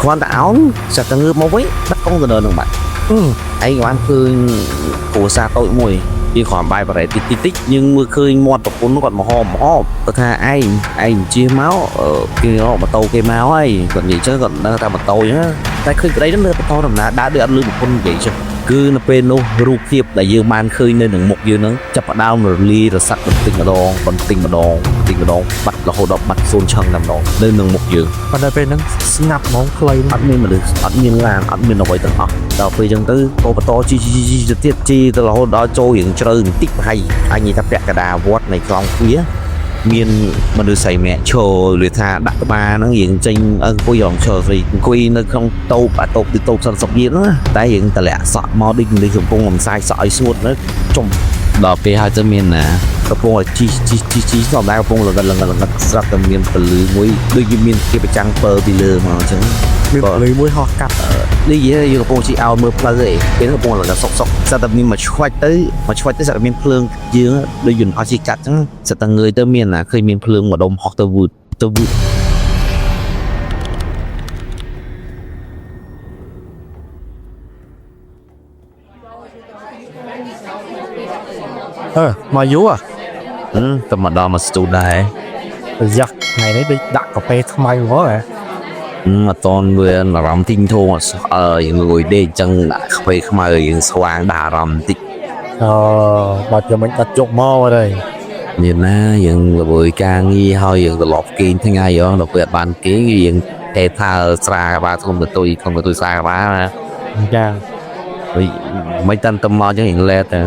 គ្រាន់តែអោនស្រាប់តែងើបមកវិញបាត់កុងតឺន័រនឹងបាត់ អឺ ឯងបានឃើញគ្រួសារតូចមួយយើងគ្រាន់បាយបារ៉េតិចតិចតិចយើងមើលឃើញមាត់ប្រពន្ធគាត់មកហមហមគាត់ថាឯងឯងជិះមកគេរកម៉ូតូគេមកហើយគាត់និយាយចឹងគាត់ដឹងថាម៉ូតូចឹងតែឃើញប្តីហ្នឹងលើបន្តដំណើរដើរដូចអត់លឺប្រពន្ធនិយាយចឹងគឺនៅពេលនោះរូបភាពដែលយើងបានឃើញនៅនឹងមុខយើងហ្នឹងចាប់ផ្ដើមរលាយរសាត់បន្តិចម្ដងបន្តិចម្ដងបន្តិចម្ដងបាត់រហូតដល់បាត់សូន្យឆឹងតែម្ដងនៅនឹងមុខយើង ប៉ុន្តែពេលហ្នឹងស្ងាត់ហ្មងផ្លូវ អត់មានមនុស្សអត់មានឡានអត់មានអ្វីទាំងអស់ដល់ពេលចឹងទៅក៏បន្តជីជីជីទៅទៀតជីទៅរហូតដល់ចូលរៀងជ្រៅបន្តិចប្រហែលអញនិយាយថាពាក់កណ្ដាលវត្តនៃខ្លងទ្វារមានមនុស្សស្រីម្នាក់ឈរឬថាដាក់ក្បាលហ្នឹងរៀងចេញអង្គុយរងឈរស្រីអង្គុយនៅក្នុងតូបអាតូបទីតូបសន្តិសុខយានណាតែរៀងតម្លាក់សក់មកដូចមនុស្សកំពុងកំសាយសក់ឲ្យស្ងួតទៅចុំដល់ពេលហើយទៅមានណាកំពុងតែជីជីជីជីធម្មតាកំពុងលងលងលងស្រាប់តែមានពលឺមួយដូចជាមានគេប្រចាំងពើពីលើមកអញ្ចឹង មានពលឺមួយហោះកាត់ នេះនិយាយយើងកំពុងជិះឲ្យមើលផ្លូវឯងពេលហ្នឹងកំពុងឡើងសុកសុកសត្វតែមានមួយឆ្វាច់ទៅមួយឆ្វាច់ទៅសត្វតែមានភ្លើងយើងដូចយន្តហោះជិះកាត់ចឹងសត្វតែងើយទៅមានណាឃើញមានភ្លើងម្ដុំហោះទៅវឺតទៅវឺត អឺមកយូរ ហឹមតែមកដល់មកស្ទូដែរ អាយ៉ាថ្ងៃនេះដូចដាក់កាហ្វេថ្មីហ្មងហ៎ ហឹមអត់តន់វាអារម្មណ៍ទីងធងអត់សោះអើយើងងុយដេកចឹងដាក់ខ្វេខ្មៅយើងស្វាងដាក់អារម្មណ៍បន្តិច អូបាត់យកមិនដាច់យកមកអត់ហើយ មានណាយើងល្វើយការងារហើយយើងត្រឡប់គេងថ្ងៃហ៎ដល់ពេលអត់បានគេងយើងហេថាស្រាក្បាលធំទៅទុយធំទៅទុយស្រាក្បាលណា ចា វិញមិនតាន់តែមកចឹងរៀងលែតទៅ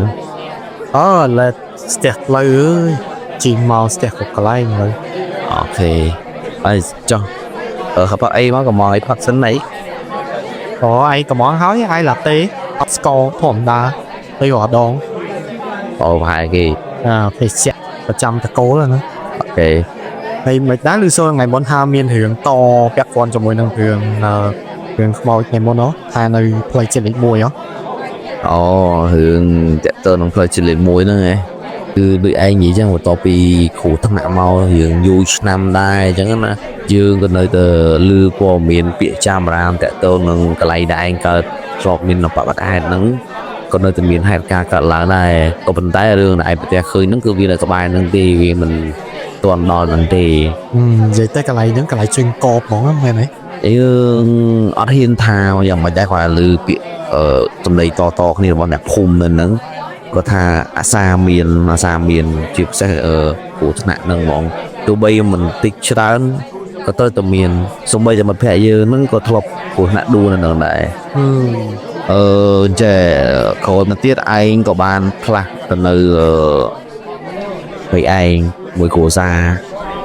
អូលែស្ទះផ្លូវអើយជីមកស្ទះគ្រប់កន្លែងហើយ អូខេហើយចុះអឺខបអីមកកំងអីផឹកសិនអី អូឯងកំងហើយឯងឡាតេអត់ស្ករធម្មតាទៅរាល់ដង អូប្រហែលគេ អាភេសជ្ជៈប្រចាំតកូលណា អូខេ ហើយមិនដែរឬសូថ្ងៃមុនថាមានរឿងតពាក់ព័ន្ធជាមួយនឹងរឿងអឺរឿងខ្មោចថ្ងៃមុនហ៎ថានៅផ្លូវជាតិលេខ1ហ៎ អូរឿងតាក់ទងនឹងផ្លូវជាតិលេខ1ហ្នឹងឯងគឺដូចឯងនិយាយចឹងបន្ទាប់ពីគ្រូថ្នាក់មករឿងយូរឆ្នាំដែរអញ្ចឹងណាយើងក៏នៅតែឮព័ត៌មានពាក្យចាមរាមតាក់ទងនឹងកន្លែងដែលឯងកើតធ្លាប់មានបបត្តិហេតុហ្នឹងក៏នៅតែមានហេតុការណ៍កើតឡើងដែរក៏ប៉ុន្តែរឿងដែលឯងប្រទះឃើញហ្នឹងគឺវានៅក្បែរហ្នឹងទេវាមិនទាន់ដល់ហ្នឹងទេ និយាយទៅកន្លែងហ្នឹងកន្លែងជើងកបហ្មងហ្នឹងមែនទេ យើងអត់ហ៊ានថាយ៉ាងម៉េចដែរគាត់ឲ្យឮពាក្យអឺសម្ដីតតគ្នារបស់អ្នកភូមិនៅហ្នឹងគាត់ថាអាសាមានអាសាមានជាពិសេសអឺគ្រោះថ្នាក់ហ្នឹងហ្មងទោះបីមិនតិចច្រើនក៏ត្រូវតែមានសូម្បីតែមិត្តភក្តិយើងហ្នឹងក៏ធ្លាប់គ្រោះថ្នាក់ដួលនៅហ្នឹងដែរ ហឹម អឺចេះក្រោយមកទៀតឯងក៏បានផ្លាស់ទៅនៅអឺពេលឯងមួយគ្រួសារ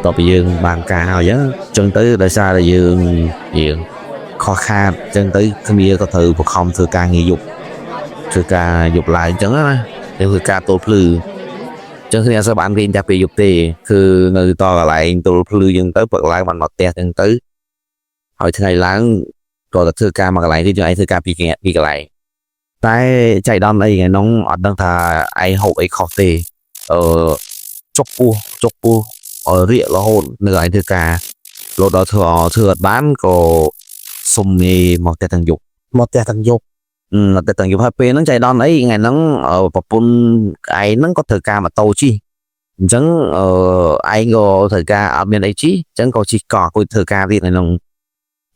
តទៅពីយើងបានការហើយអញ្ចឹងទៅដោយសារតែយើងយើងខុសខាតអញ្ចឹងទៅគ្នាក៏ត្រូវបខំធ្វើការងារយប់ធ្វើការយប់ឡើងអញ្ចឹងណាទៅធ្វើការទល់ភ្លឺអញ្ចឹងគ្នាអត់សូវបានគេងតែពេលយប់ទេគឺនៅតកន្លែងទល់ភ្លឺអញ្ចឹងទៅព្រឹកឡើងបានមកផ្ទះអញ្ចឹងទៅហើយថ្ងៃឡើងក៏ទៅធ្វើការមកកន្លែងទៀតយើងឯងធ្វើការពីកពីកន្លែងតែចៃដន្យអីថ្ងៃនោះអត់ដឹងថាឯងហូបអីខុសទេអឺចុកពោះចុកពោះឲ្យរាករហូតនៅកន្លែងធ្វើការលោតដល់ធ្វើធ្វើអត់បានក៏សុំងាយមកផ្ទះទាំងយប់ មកផ្ទះទាំងយប់ អឺមកផ្ទះទាំងយប់ហើយពេលហ្នឹងចៃដន្យអីថ្ងៃហ្នឹងប្រពន្ធឯងហ្នឹងក៏ត្រូវការម៉ូតូជិះអញ្ចឹងអឺឯងក៏ត្រូវការអត់មានអីជិះអញ្ចឹងក៏ជិះកង់អង្គុយធ្វើការទៀតថ្ងៃហ្នឹង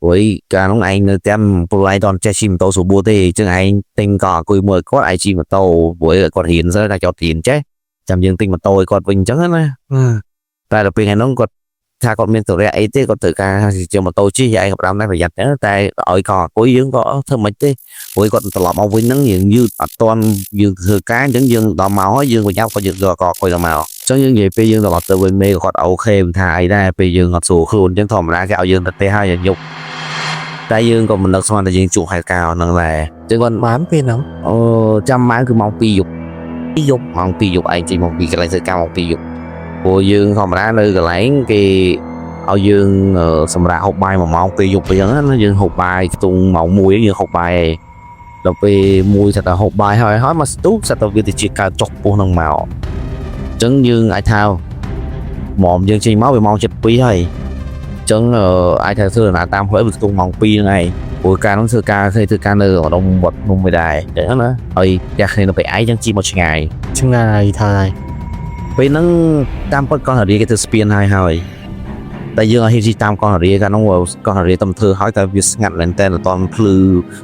ព្រោះអីកាលនោះឯងនៅតាមព្រោះឯងអត់ចេះជិះម៉ូតូស្រួលទេអញ្ចឹងឯងទិញកង់អង្គុយមួយគាត់ឯងជិះម៉ូតូព្រោះគាត់រៀនសិនតែគាត់រៀនចេះចាំយើងទិញម៉ូតូឲ្យគាត់វិញអញ្ចឹងណា អឺ តែដល់ពេលថ្ងៃហ្នឹងគាត់ថាគាត់មានទរៈអីទេគាត់ត្រូវការជាម៉ូតូជិះឯងក៏ប្រាំដែរប្រយ័ត្នដែរតែឲ្យកង់អង្គុយយើងក៏ធ្វើមិនទេព្រោះគាត់ត្រឡប់មកវិញហ្នឹងយើងយឺតអត់ទាន់យើងធ្វើការអញ្ចឹងយើងដល់មកហើយយើងប្រញាប់គាត់យើងយកកង់អង្គុយដល់មកអញ្ចឹងយើងនិយាយពេលយើងត្រឡប់ទៅវិញមេក៏គាត់អូខេមិនថាអីដែរពេលយើងអត់ស្រួលខ្លួនអញ្ចឹងធម្មតាគេឲ្យយើងទៅផ្ទះហើយយើងយប់តែយើងក៏មិននឹកស្មានថាយើងជួបហេតុការណ៍ហ្នឹងដែរអញ្ចឹងគាត់ បានពេលហ្នឹង អូចាំម៉ោងគឺម៉ោង2យប់ យប់ ម៉ោង2យប់ឯងចេញមកពីកន្លែងធ្វើការម៉ោង2យប់ព្រោះយើងធម្មតានៅកន្លែងគេឲ្យយើងសម្រាប់ហូបបាយ1ម៉ោងពេលយប់អញ្ចឹងណាយើងហូបបាយខ្ទង់ម៉ោង1យើងហូបបាយឯងដល់ពេលមួយសិតតែហូបបាយហើយហើយមកស្ទុះសិតតែវាទៅជាកើតចុកពោះនឹងមកអញ្ចឹងយើងអាចថាម៉ោងយើងចេញមកវាម៉ោង7:30ហើយអញ្ ចឹងអាចថាធ្វើដំណើរតាមផ្លូវវាស្ទង់ម៉ោង2ហ្នឹងឯងព្រោះការហ្នឹងធ្វើការធ្វើធ្វើការនៅម្ដុំវត្តភ្នំមួយដែរចឹងណាហើយផ្ទះគ្នានៅពេលឯងចឹងជិះមកឆ្ងាយ ឆ្ងាយថាយ ពេលហ្នឹងតាមពិតកោះនរាគេធ្វើស្ពានហើយហើយតែយើងអត់ហ៊ានជិះតាមកោះនរាកាលហ្នឹងកោះនរាតំធ្វើហើយតែវាស្ងាត់មែនតើអត់តភ្លឺ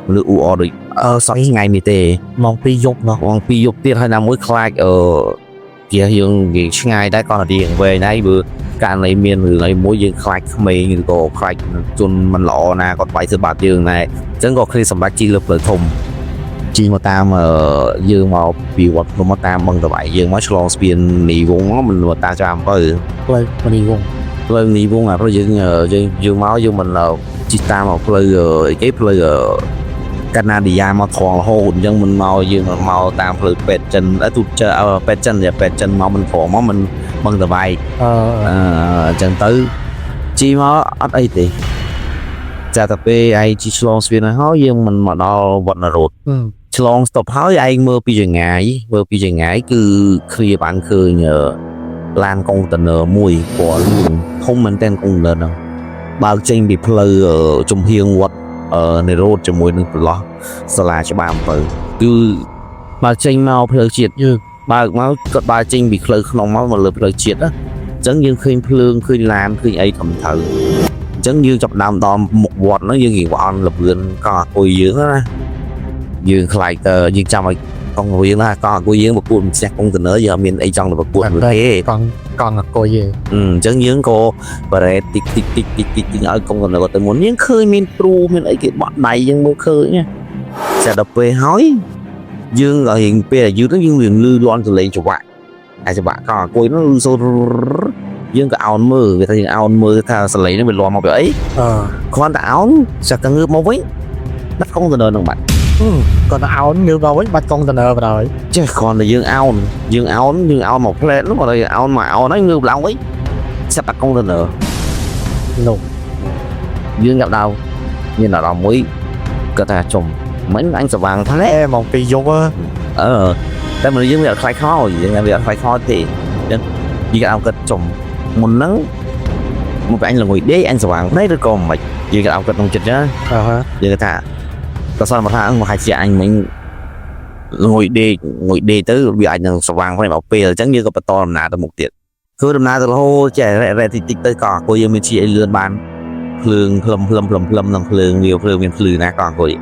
មនុស្សអ៊ូអរដូចអឺសោះថ្ងៃនេះទេ ម៉ោង2យប់ណោះ ម៉ោង2យប់ទៀតហើយណាមួយខ្លាចអឺជាយើងនិយាយឆ្ងាយដែរកោះនរាវែងដែរបើករណីមានរឿងអីមួយយើងខ្លាចក្មេងឬក៏ខ្លាចជនមិនល្អណាគាត់វាយធ្វើបាបយើងដែរអញ្ចឹងក៏គ្នាសម្រាប់ជិះលើផ្លូវធំជិះមកតាមយើងមកពីវត្តភ្នំមកតាមបឹងតវៃយើងមកឆ្លងស្ពាននីវងមិនមកតាមចាំអំពៅ ផ្លូវមនីវង ផ្លូវនីវងអាព្រោះយើងយើងយើងមកយើងមិនជិះតាមផ្លូវអីគេផ្លូវកាណាឌីយ៉ាមកត្រង់រហូតអញ្ចឹងមិនមកយើងមិនមកតាមផ្លូវពេទ្យចិនទូចពេទ្យចិនពេទ្យចិនមកមិនត្រង់មកមិនបឹងតវៃ អឺ អឺអញ្ចឹងទៅជីមកអត់អីទេចាតែពេលឯងជីឆ្លងស្ពានហើយយើងមិនមកដល់វត្តនរោតឆ្លងស្តុបហើយឯងមើលពីចងាយមើលពីចងាយគឺគ្រាបានឃើញឡានកុងតឺន័រមួយពណ៌លឿងធំមែនទែនកុងតឺន័រហ្នឹងបើកចេញពីផ្លូវចំហៀងវត្តនិរោធជាមួយនឹងប្រឡោះសាលាច្បារអំពៅគឺបើកចេញមកផ្លូវជាតិ យើង បើកមកគាត់បើកចេញពីផ្លូវក្នុងមកមកលើផ្លូវជាតិណាអញ្ចឹងយើងឃើញភ្លើងឃើញឡានឃើញអីធំត្រូវអញ្ចឹងយើងចាប់ដើមដល់មុខវត្តហ្នឹងយើងរៀងអន់លបឿនកង់អាគុយយើងណាយើងខ្លាចតើយើងចាំឲ្យកង់រៀងណាកង់អាគុយយើងប្រកួតម្ចាស់កុងតឺន័រយើងអត់មានអីចង់ទៅប្រកួតទេ កង់កង់អកុយឯង អញ្ចឹងយើងក៏បរ៉េតិចតិចតិចតិចតិចតិចឲ្យកុងតឺន័រគាត់ទៅមុនយើងឃើញមានគ្រូមានអីគេបក់ដៃយើងមើលឃើញណាតែដល់ពេលហើយយើងក៏រៀងពេលអាយុទៅយើងរៀងលឺលន់សលេងច្រវាក់អាចច្រវាក់កង់អាគុយនោះលឺសូរយើងក៏អោនមើលវាថាយើងអោនមើលថាសលេងនោះវាលន់មកពីអី អឺ គ្រាន់តែអោនចាក់តែងើបមកវិញដាក់កុងតឺន័រនឹងបាត់ គាត់អោនងើបមកវិញបាត់កុងតឺន័របណ្ដោយ ចេះគ្រាន់តែយើងអោនយើងអោនយើងអោនមកផ្លែតនោះគាត់អោនមកអោនហើយងើបឡើងវិញចាប់តែកុងតឺន័រ នោះ យើងចាប់ដៅមានអារម្មណ៍មួយគាត់ថាចំមិញអញស្វាងផ្លែ អេម៉ោង2យប់ អឺតែមនុស្សយើងវាអត់ខ្លាចខ្មោចយើងវាអត់ខ្លាចខ្មោចទេអញ្ចឹងយើងក៏អោគិតចំមុនហ្នឹងមកពីអញល្ងុយដេកអញស្វាងផ្លែឬក៏មិនយើងក៏អោគិតក្នុងចិត្តណា អឺហ៎ យើងគាត់ថាក៏សន្មតថាមកហាច់ជាអញមិញល្ងុយដេកងុយដេកទៅវាអាចនឹងស្វាងផ្លែមកពេលអញ្ចឹងយើងក៏បន្តដំណើរទៅមុខទៀតគឺដំណើរទៅរហូតចេះរ៉ែតិចតិចទៅក៏អង្គុយយើងមានជាអីលឿនបានភ្លើងភ្លឹមភ្លឹមភ្លឹមភ្លឹមនឹងភ្លើងវាភ្លើងមានភ្លឺណាក៏អង្គុយ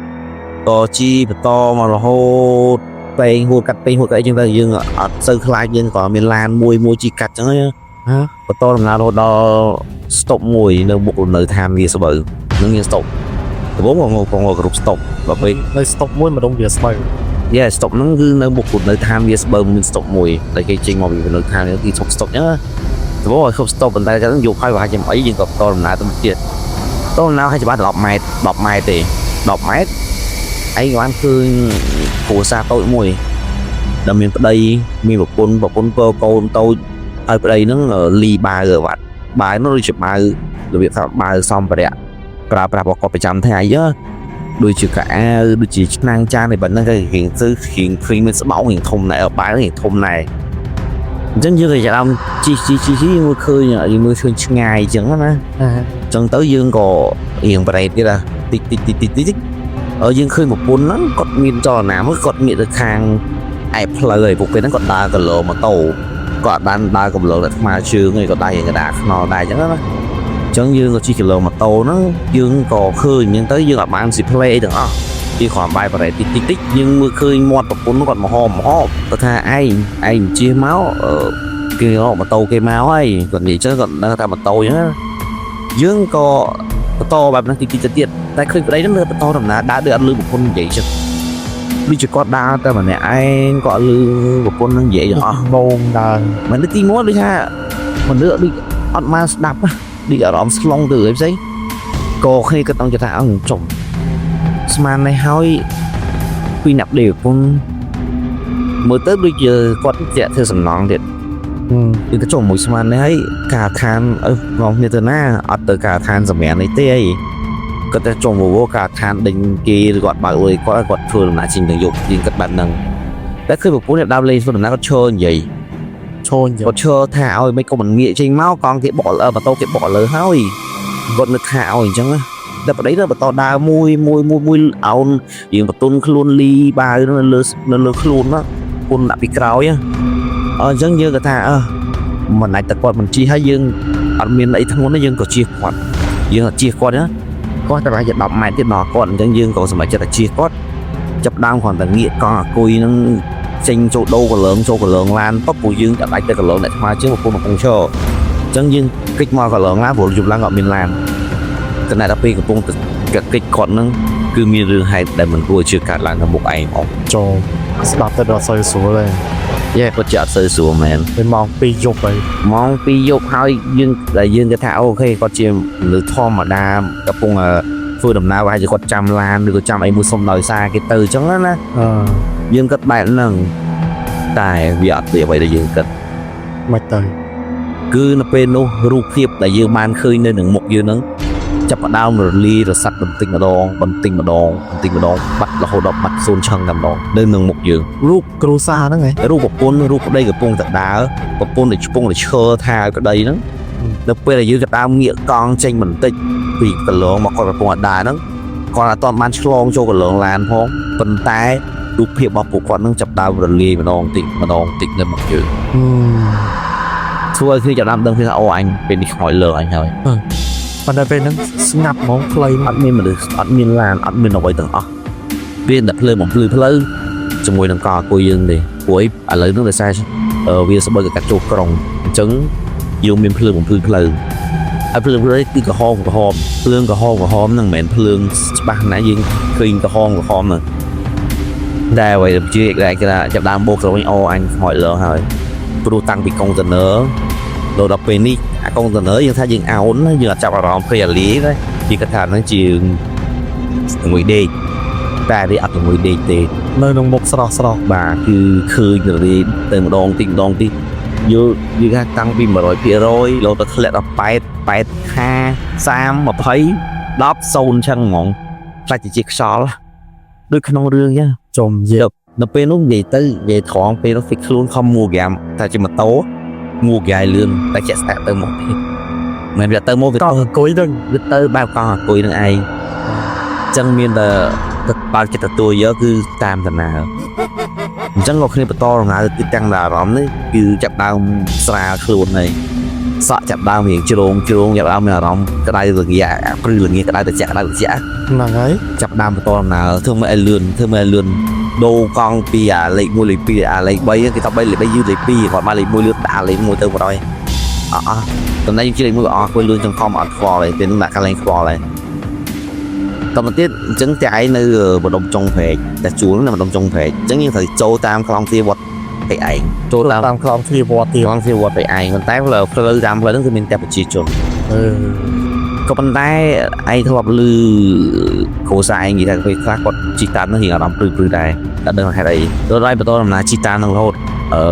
ក៏ជីបន្តមករហូតពេងហួតកាត់ពេងហួតកាត់អីចឹងទៅយើងអត់សូវខ្លាចយើងក៏មានឡានមួយមួយជីកាត់ចឹងណាបន្តដំណើររហូតដល់ស្តុបមួយនៅមុខលំនៅឋានវាស្បូវនឹងយើងស្តុបដំបូងក៏ងងគ្រប់ស្តុបដល់ពេល នៅស្តុបមួយម្ដុំវាស្បូវ យ៉ាស្តុបហ្នឹងគឺនៅមុខលំនៅឋានវាស្បូវមានស្តុបមួយដែលគេចេញមកពីលំនៅឋាននេះគឺឈប់ស្តុបចឹងណាដំបូងឲ្យឈប់ស្តុបប៉ុន្តែចឹងយកហើយប្រហែលជាអីយើងក៏បន្តដំណើរទៅមុខទៀតតដំណើរឲ្យច្បាស់10ម៉ែត្រ10ម៉ែត្រទេ10ម៉ែត្រឯងបានឃើញគ្រួសារតូចមួយដែលមានប្តីមានប្រពន្ធប្រពន្ធពរកូនតូចហើយប្តីហ្នឹងលីបាវវត្តបាវនោះដូចជាបាវរបៀបថាបាវសម្ភារៈប្រើប្រាស់របស់គាត់ប្រចាំថ្ងៃហ៎ ដូចជាកៅអៅដូចជាឆ្នាំងចានឯបែបហ្នឹងគេរៀងទៅរៀងឃើញមានស្បោងរៀងធំណែបាយរៀងធំណែអញ្ចឹងយើងក៏ចាប់ដើមជីជីជីជីមើលឃើញយើងមើលឃើញឆ្ងាយអញ្ចឹងណា អឺ អញ្ចឹងទៅយើងក៏រៀងប្រេតទៀតតិចតិចតិចតិចតិចអឺយើងឃើញប្រពន្ធហ្នឹងគាត់មានចលនាមួយគាត់ងាកទៅខាងឯផ្លូវហើយពួកពេលហ្នឹងគាត់ដើរគីឡូម៉ូតូគាត់បានដើរគីឡូតែថ្មើរជើងឯងគាត់ដើររៀងកណ្ដាលខ្នល់ដែរអញ្ចឹងណាអញ្ចឹងយើងក៏ជិះគីឡូម៉ូតូហ្នឹងយើងក៏ឃើញអញ្ចឹងទៅយើងអត់បានស៊ីផ្លេអីទាំងអស់ពីគ្រាន់បាយប្រេតតិចតិចតិចយើងមើលឃើញមាត់ប្រពន្ធគាត់មហមមហមគាត់ថាឯងឯងជិះមកអឺគេរកម៉ូតូគេមកហើយគាត់និយាយអញ្ចឹងគាត់ដឹងថាម៉ូតូអញ្ចឹងណាយើងក៏បន្តបែបហ្នឹងតិចតិចទៅទៀតតែឃើញប្តីហ្នឹងនៅបន្តដំណើរដើរដូចអត់លឺប្រពន្ធនិយាយចឹងដូចជាគាត់ដើរតែម្នាក់ឯងគាត់អត់លឺប្រពន្ធហ្នឹងនិយាយទាំងអស់ ម៉ោងដើរ មិនទីមួយដូចថាមនុស្សដូចអត់បានស្ដាប់ណាដូចអារម្មណ៍ស្លងទៅអីផ្សេងក៏គ្នាក៏ຕ້ອງចិត្តថាអឺចុំស្មាននេះហើយពីអ្នកដេកប្រពន្ធមើលទៅដូចជាគាត់ជាធ្វើសំណងទៀតគឺទៅចុំមួយស្មាននេះហើយការឋានអឺងំគ្នាទៅណាអត់ទៅការឋានសម្រាប់នេះទេអីគាត់ទៅចុំវវការឋានដេញគេឬគាត់បើកលុយគាត់គាត់ធ្វើដំណើរចេញទៅយប់យើងគាត់បែបហ្នឹងតែឃើញប្រពន្ធអ្នកដើមលេងធ្វើដំណើរគាត់ឈរនិយាយ ឈូន គាត់ឈរថាឲ្យមិនក៏មិនងាកចេញមកកង់គេបកលើម៉ូតូគេបកលើហើយ គាត់នឹកថាឲ្យអញ្ចឹងណាតែប្តីទៅបន្តដើរមួយមួយមួយមួយអោនយើងបតុនខ្លួនលីបាវនៅលើខ្លួនណាពុនដាក់ពីក្រោយណាអញ្ចឹងយើងក៏ថាអើមិនអាចតែគាត់មិនជិះហើយយើងអត់មានអីធ្ងន់ទេយើងក៏ជិះគាត់យើងអត់ជិះគាត់ណាគាត់តែប្រហែលជា10ម៉ែត្រទៀតដល់គាត់អញ្ចឹងយើងក៏សម្រេចចិត្តតែជិះគាត់ចាប់ដើមគ្រាន់តែងាកកង់អាគុយហ្នឹងចេញចូលដូរកលើងចូលកលើងឡានពុបពួកយើងអាចទៅកលើងអ្នកថ្មើរជើងប្រពន្ធកំពុងឈរអញ្ចឹងយើងគិចមកកលើងឡានព្រោះយប់ឡើងអត់មានឡាន ខណៈដល់ពេលកំពុងតែកិច្ចគាត់នឹងគឺមានរឿងហេតុដែលមិនគួរជឿកើតឡើងនៅមុខឯងអង ចូលស្ដាប់ទៅដល់សូវស្រួលទេ យេគាត់ជាអត់សូវស្រួលមែន ពេលម៉ោង2យប់ហើយ ម៉ោង2យប់ហើយយើងដែលយើងគេថា OK គាត់ជាមនុស្សធម្មតាកំពុងតែធ្វើដំណើរប្រហែលជាគាត់ចាំឡានឬក៏ចាំអីមួយសុំដោយសារគេទៅអញ្ចឹងណា អឺ យើងគិតបែបហ្នឹងតែវាអត់ដូចអ្វីដែលយើងគិត មិនទៅ គឺនៅពេលនោះរូបភាពដែលយើងបានឃើញនៅនឹងមុខយើងហ្នឹងចាប់ផ្ដើមរលាយរសាត់បន្តិចម្ដងបន្តិចម្ដងបន្តិចម្ដងបាត់រហូតដល់បាត់សូន្យឆឹងតែម្ដងនៅនឹងមុខយើង រូបគ្រូសាហ្នឹងឯង រូបប្រពន្ធរូបប្តីកំពុងតែដើរប្រពន្ធដែលឆ្ពង់ដែលឈើថាឲ្យប្តីហ្នឹងនៅពេលដែលយើងចាប់ផ្ដើមងាកកង់ចេញបន្តិចពីកន្លងមកគាត់កំពុងតែដើរហ្នឹងគាត់អត់ទាន់បានឆ្លងចូលកន្លងឡានផងប៉ុន្តែរូបភាពរបស់ពួកគាត់ហ្នឹងចាប់ផ្ដើមរលាយម្ដងតិចម្ដងតិចនៅមុខយើង ហឹម ធ្វើឲ្យគ្នាចាប់ផ្ដើមដឹងគ្នាថាអូអញពេលនេះខ្មោចលើអញហើយ ប៉ុន្តែពេលហ្នឹងស្ងាត់ហ្មងផ្លូវ អត់មានមនុស្សអត់មានឡានអត់មានអ្វីទាំងអស់វាតែភ្លើងបំភ្លឺផ្លូវជាមួយនឹងកអង្គុយយើងទេព្រោះអីឥឡូវហ្នឹងដោយសារវាស្បូវកាត់ចូលក្រុងអញ្ចឹងយើងមានភ្លើងបំភ្លឺផ្លូវហើយភ្លើងផ្លូវគឺក្រហមក្រហមភ្លើងក្រហមក្រហមហ្នឹងមិនមែនភ្លើងច្បាស់ណាយើងឃើញក្រហមក្រហមហ្នឹងតែអ្វីដែលជាគេថាចាប់ដើមបោកទៅវិញអូអញខ្មោចលើហើយព្រោះតាំងពីកុងតឺន័រដល់ពេលនេះអាកុងតឺន័រយើងថាយើងអោនណាយើងអត់ចាប់អារម្មណ៍ភ័យអាលាយទេ គេគាត់ថាហ្នឹងជាងុយដេកតែវាអត់ងុយដេកទេ នៅក្នុងមុខស្រស់ស្រស់ បាទគឺឃើញរលាយទៅម្ដងតិចម្ដងតិចយល់យល់ថាតាំងពី100%លោទៅធ្លាក់ដល់8 8 50 30 20 10 0ចឹងហ្មងខ្លាចជាខ្យល់ដូចក្នុងរឿងចឹង ចំយា នៅពេលនោះនិយាយទៅនិយាយត្រង់ពេលនោះហ្វិចខ្លួនខំមួហ្គាមថាជាម៉ូតូមួហ្គាយលឿនតែជាក់ស្ដែងទៅមកទេមិនវាទៅមកវា កង់អង្គុយហ្នឹង វាទៅបែបកង់អង្គុយនឹងឯងអញ្ចឹងមានតែទៅបើកចិត្តទទួលយកគឺតាមដំណើរអញ្ចឹងក៏គ្នាបន្តដំណើរទៅទាំងអារម្មណ៍នេះគឺចាប់ដើមស្រាលខ្លួនហើយសក់ចាប់ដើមរៀងជ្រងជ្រងចាប់ដើមមានអារម្មណ៍ក្តៅរងាព្រឺរងាក្តៅត្រជាក់ក្តៅត្រជាក់ ហ្នឹងហើយ ចាប់ដើមបន្តដំណើរធ្វើមកឲ្យលឿនធ្វើមកឲ្យលឿនដូរកង់ពីអាលេខ1លេខ2អាលេខ3គេថា3លេខ3យឺតលេខ2គាត់មកលេខ1លឿនដាក់លេខ1ទៅបណ្ដោយអអស់តំណែងជាលេខ1អស់ធ្វើលឿនចង្ខំអត់ខ្វល់ទេពេលនោះដាក់កន្លែងខ្វល់ហើយតមកទៀតអញ្ចឹងតែឯងនៅម្ដុំចុងព្រែកតែជួលនៅម្ដុំចុងព្រែកអញ្ចឹងយើងត្រូវចូលតាមខ្លងទ្វារវត្តតែឯងចូលតាម តាមខ្លងទ្វារវត្តទៀត ខ្លងទ្វារវត្តតែឯងប៉ុន្តែផ្លូវផ្លូវតាមផ្លូវហ្នឹងគឺមានតែប្រជាជន អឺ ក៏ប៉ុន្តែឯងធ្លាប់ឮគ្រូសាឯងនិយាយថាពេលខ្លះគាត់ជីកតាមនឹងរៀងអារម្មណ៍ព្រឺព្រឺដែរតែដឹងហេតុអីដល់ហើយបន្តដំណើរជីកតាមនឹងរហូតអឺ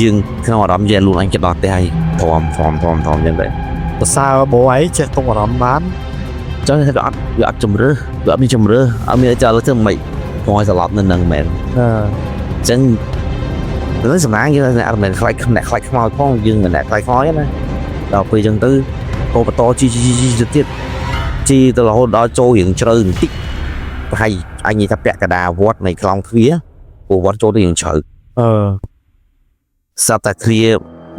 យើងក្នុងអារម្មណ៍យើងលូនអញចិត្តដល់ផ្ទះហើយធំធំធំធំអញ្ចឹងដែរ ប្រសើរបោឯងចេះទុកអារម្មណ៍បាន អញ្ចឹងវាអត់វាអត់ជំរឿវាអត់មានជំរឿអត់មានចោលទៅមិនព្រោះឲ្យត្រឡប់នៅនឹងមែន អឺ អញ្ចឹងទៅសំណាងយើងអត់មែនខ្លាចអ្នកខ្លាចខ្មោចផងយើងមិនអ្នកខ្លាចខ្មោចទេណាដល់ពេលអញ្ចឹងទៅក៏បន្តជីជីជីទៅទៀតជីទៅរហូតដល់ចូលរៀងជ្រៅបន្តិចប្រហែលអញនិយាយថាពាក់កណ្ដាលវត្តនៃខ្លងទ្វារព្រោះវត្តចូលទៅរៀងជ្រៅ អឺ សត្វតែទ្វារ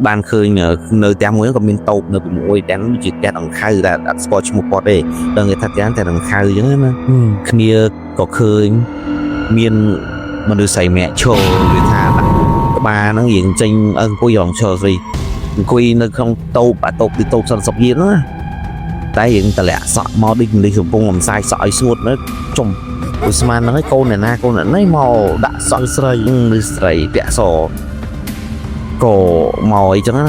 បានឃើញនៅផ្ទះមួយក៏មានតូបនៅពីមួយតែនោះជាផ្ទះដង្ខៅតែអត់ស្គាល់ឈ្មោះគាត់ទេដឹងគេថាផ្ទះតែដង្ខៅអញ្ចឹងណា ហឹម គ្នាក៏ឃើញមានមនុស្សស្រីម្នាក់ឈរវាថាដាក់ក្បាលហ្នឹងរៀងចេញអង្គុយរងឈរស្រីអង្គុយនៅក្នុងតូបអាតូបគឺតូបសន្តិសុខយានណាតែរៀងតម្លាក់សក់មកដូចមនុស្សកំពុងអំសាយសក់ឲ្យស្ងួតនៅចំឧស្មានហ្នឹងឯងកូនអ្នកណាកូនអ្នកនេះមកដាក់សក់ ស្រី ឬស្រីពាក់សក៏មកអីចឹងណា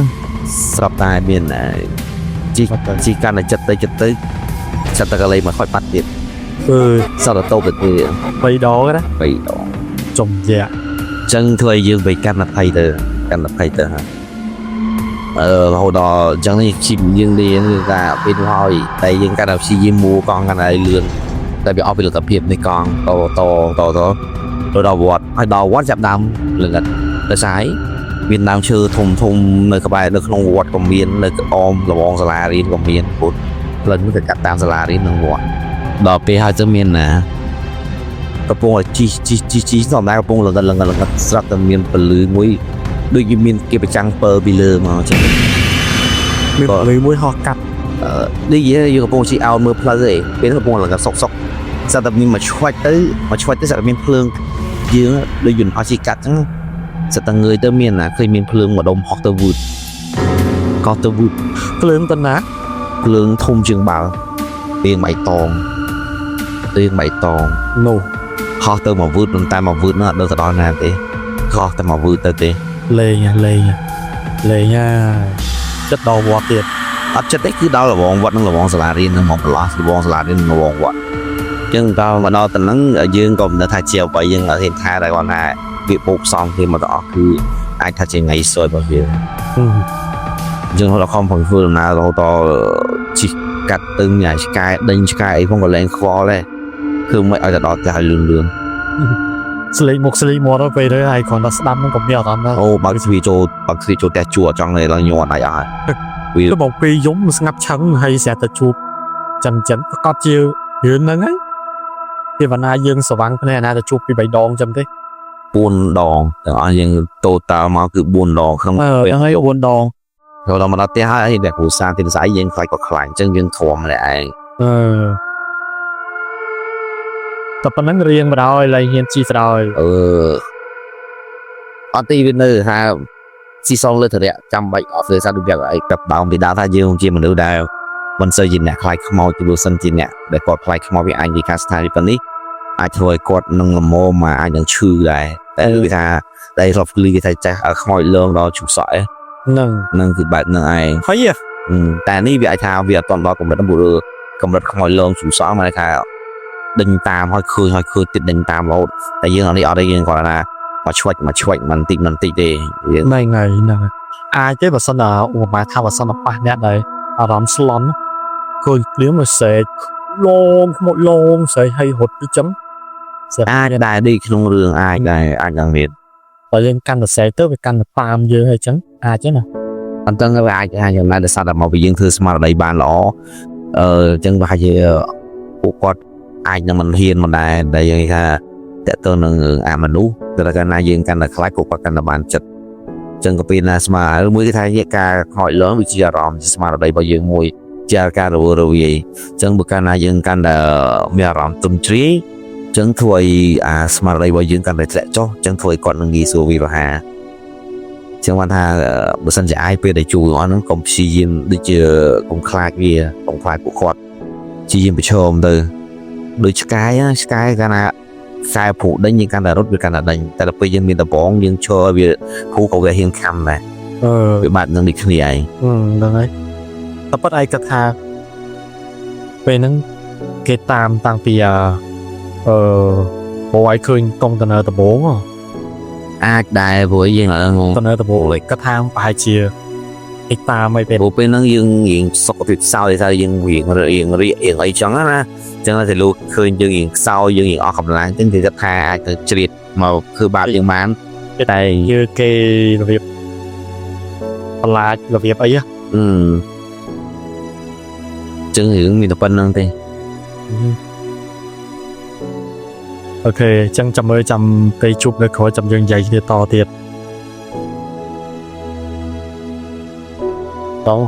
ស្រាប់តែមានជីជីកាន់តែចិត្តទៅចិត្តទៅចិត្តតែកលេមកខ້ອຍបាត់ទៀត អឺ សត្វតូបទៅទៀត បីដងណា បីដង ចំយ៉ា ចឹងធ្វើឲ្យយើងไปកាន់អភ័យទៅកាន់អភ័យទៅហាអឺរហូតដល់អញ្ចឹងនេះជីយើងរៀនគឺថាពេលនោះហើយតែយើងកាន់តែព្យាយាមមួកង់កាន់តែលឿនតែវាអស់ពីលទ្ធភាពនៃកង់តតតតទៅដល់វត្តហើយដល់វត្តចាប់ដើមលងិតដោយសារអីមានដើមឈើធំធំនៅក្បែរនៅក្នុងវត្តក៏មាននៅអមលបងសាលារៀនក៏មានពុទ្ធ ផ្លូវនោះទៅកាត់តាមសាលារៀននឹងវត្តដល់ពេលហើយទៅមានណាកំពុងតែជីជីជីជីសំដែរកំពុងលងឹតលងឹតលងឹតស្រាប់តែមានពលឺមួយដូចជាមានគេប្រចាំងពើពីលើមកចឹង មានពលឺមួយហោះកាត់ នេះយើងកំពុងជីអោនមើលផ្លូវឯងពេលហ្នឹងកំពុងលងឹតសុកសុកស្រាប់តែមានមួយឆ្វាច់ទៅមួយឆ្វាច់ទៅស្រាប់តែមានភ្លើងយើងដូចយន្តហោះជីកាត់ចឹងស្រាប់តែងើយទៅមានណាឃើញមានភ្លើងម្ដុំហោះទៅវឺតកោះទៅវឺត ភ្លើងទៅណា ភ្លើងធំជាងបាល់រៀងបៃតងរៀងបៃតង នោះ ហោះទៅមកវឺតប៉ុន្តែមកវឺតនោះអត់ដឹងទៅដល់ណាទេហោះតែមកវឺតទៅទេ លេងលេងលេងចិត្តដល់វត្តទៀត អត់ចិត្តទេគឺដល់របងវត្តនិងរបងសាលារៀននឹងមកប្រឡោះរបងសាលារៀននិងរបងវត្តអញ្ចឹងដល់មកដល់ទៅហ្នឹងយើងក៏មិនដឹងថាជាអ្វីយើងអត់ហ៊ានថាដែរគាត់ថាវាបូកផ្សំគ្នាមកទាំងអស់គឺអាចថាជាថ្ងៃសួយរបស់វាអញ្ចឹងដល់ខំប្រឹងធ្វើដំណើររហូតដល់ជិះកាត់ទៅញ៉ាឆ្កែដេញឆ្កែអីផងក៏លែងខ្វល់ដែរគឺមិនឲ្យទៅដល់ផ្ទះឲ្យលឿនលឿន ស្លេកមុខស្លេកមាត់ទៅពេលទៅហើយគ្រាន់តែស្ដាប់ហ្នឹងក៏មានអារម្មណ៍ថា អូបើកទ្វារចូលបើកទ្វារចូលផ្ទះជួអត់ចង់នៅឡើងញ័រដៃអស់ហើយវា ទៅបងពេលយំស្ងាប់ឆឹងហើយស្រាប់តែជួបចិនចិនប្រកាសជារឿងហ្នឹងហើយទេវតាយើងស្វាំងភ្នែកណាទៅជួបពី3ដងចឹងទេ 4ដងទាំងអស់យើង total មកគឺ4ដងក្នុង អឺហ្នឹងហើយ4ដង ចូលដល់មកដល់ផ្ទះហើយអ្នកគ្រូសាទីស្អីយើងខ្លាចក៏ខ្លាចអញ្ចឹងយើងធំម្នាក់ឯង អឺតែប៉ុណ្្នឹងរៀងបណ្ដោយលែងហ៊ានជីស្ដោយ អឺអត់ទីវានៅថាស៊ីសងលើធរៈចាំបាច់អត់ទេសារដូចយ៉ាងអីកាប់ដើមពីដើមថាយើងជាមនុស្សដែលមិនសូវជាអ្នកខ្លាចខ្មោចពីព្រោះសិនជាអ្នកដែលគាត់ខ្លាចខ្មោចវាអាចនិយាយថាស្ថានភាពនេះអាចធ្វើឲ្យគាត់នឹងល្មមមកអាចនឹងឈឺដែរតែគឺថាតែរកលីគេថាចាស់ខ្មោចលងដល់ជុះសក់ឯង ហ្នឹង នឹងគឺបែបហ្នឹងឯង ហើយ តែនេះវាអាចថាវាអត់ទាន់ដល់កម្រិតហ្នឹងព្រោះកម្រិតខ្មោចលងជុះសក់មកថាដេញតាមហើយឃើញហើយឃើញទៀតដេញតាមរហូតតែយើងអត់នេះអត់ទេយើងគាត់ថាមកឆ្វាច់មកឆ្វាច់មិនតិចមិនតិចទេយើង ហ្នឹងហើយហ្នឹងអាចទេបើសិនណាឧបមាថាបើសិនណាប៉ះអ្នកដែលអារម្មណ៍ស្លន់ឃើញភ្លាមមកស្រែកលងខ្មោចលងស្រែកឲ្យរត់ទៅចឹងស្រែក អាចដែរដូចក្នុងរឿងអាចដែរអាចនឹងមាន បើយើងកាន់តែស្រែកទៅវាកាន់តែតាមយើងហើយចឹងអាចទេណា អន្តឹងវាអាចអាចយ៉ាងណាដោយសារតែមកពីយើងធ្វើស្មារតីបានល្អអឺអញ្ចឹងប្រហែលជាពួកគាត់អាចនឹងមិនហ៊ានមិនដែរដែលយើងនិយាយថាតើតើនឹងរឿងអាមនុស្សតែកាលណាយើងកាន់តែខ្លាចពួកគាត់កាន់តែបានចិត្តអញ្ចឹងក៏ពេលណាស្មារតីមួយគេថាជាការខកលងវាជាអារម្មណ៍ជាស្មារតីរបស់យើងមួយជាការរវើរវាយអញ្ចឹងបើកាលណាយើងកាន់តែមានអារម្មណ៍ទុំជ្រាយអញ្ចឹងធ្វើឲ្យអាស្មារតីរបស់យើងកាន់តែធ្លាក់ចុះអញ្ចឹងធ្វើឲ្យគាត់នឹងងាយស្រួលវាប្រហារ ចឹងបានថាបើសិនជាអាយពេលដែលជួយអស់ហ្នឹងកុំព្យាយាមដូចជាកុំខ្លាចវាកុំខ្លាចពួកគាត់ព្យាយាមប្រឈមទៅដូចឆ្កែណាឆ្កែកាលណាខ្សែព្រុដេញយើងកាន់តែរត់វាកាន់តែដេញតែដល់ពេលយើងមានដបងយើងឈរវាព្រុក៏វាហ៊ានខំដែរ អឺ វាបាត់នឹងដូចគ្នាឯង ហ្នឹងហើយតែប៉ុតឯងគាត់ថាពេលហ្នឹងគេតាមតាំងពីអឺបងឲ្យឃើញកុងតឺន័រដំបូងហ៎ អាចដែរព្រោះយើងឡើងង កុងតឺន័រដំបូងគាត់ថាប្រហែលជាគេតាមឲ្យពេល ព្រោះពេលហ្នឹងយើងរៀងសុខភាពខ្សោយថាយើងរៀងរៀងរៀករៀងអីចឹងណាចឹងតែលោកឃើញយើងរៀងខ្សោយយើងរៀងអស់កម្លាំងចឹងគេគិតថាអាចទៅជ្រៀតមកធ្វើបាបយើងបានតែ យើងគេរបៀបបន្លាចរបៀបអីហ៎ អឺចឹងរឿងមានតែប៉ុណ្្នឹងទេ អូខេអញ្ចឹងចាំមើលចាំពេលជួបនៅក្រោយចាំយើងនិយាយគ្នាតទៀតតោះ